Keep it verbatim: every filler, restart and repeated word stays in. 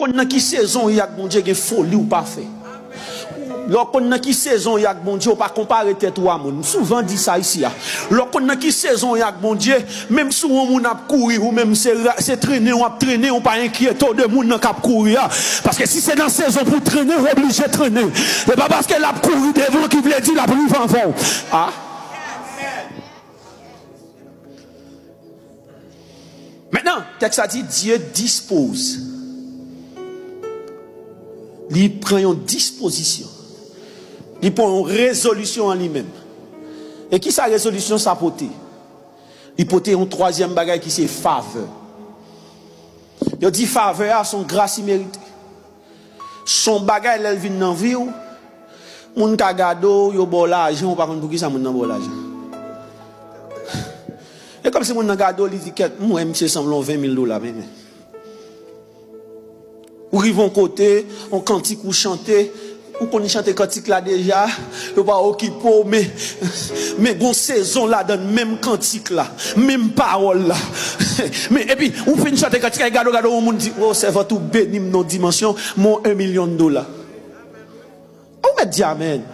Konn nan ki sezon w ye ak Bondye, gen foli w pa fè. Lè w konn nan ki sezon w ye ak Bondye, w pa konpare tèt ou a moun. M souvan di sa isi a. Lè w konn nan ki sezon w ye ak Bondye, menm si yon moun ap kouri, ou menm se ra- se trennen w ap trennen, ou pa enkyete w de moun nan k ap kouri a. Paske si se nan sezon pou w trennen, w oblije trennen. E pa paske l ap kouri devan w ki vle di l ap rive anvan w. A. Mentnan, tèks la di, Dye dispoze. Li pran yon dispozisyon. Li pran yon rezolisyon an li menm. E ki sa rezolisyon sa pote? Li pote yon twazyèm bagay ki se favè. Yo di favè a se yon gras imerite. Se yon bagay lè l vin nan vi w, moun ka gade w, yo ba w lajan, ou pa konn poukisa moun nan ba w lajan. E kòmsi moun nan gade w, li di, "Kèt, m wè misye sanble yon ven mil dola, men, men." Ou rive yon kote, yon kantik ou chante, ou konn chante kantik la deja, yo pa okipe w, men, men gon sezon ladan menm kantik la, menm pawòl la. Men, epi, ou fin chante kantik la, gade w, gade w, yon moun di, "O, sèvant ou beni m nan yon dimansyon, m ba w yon milyon dola." Ou mèt di amèn.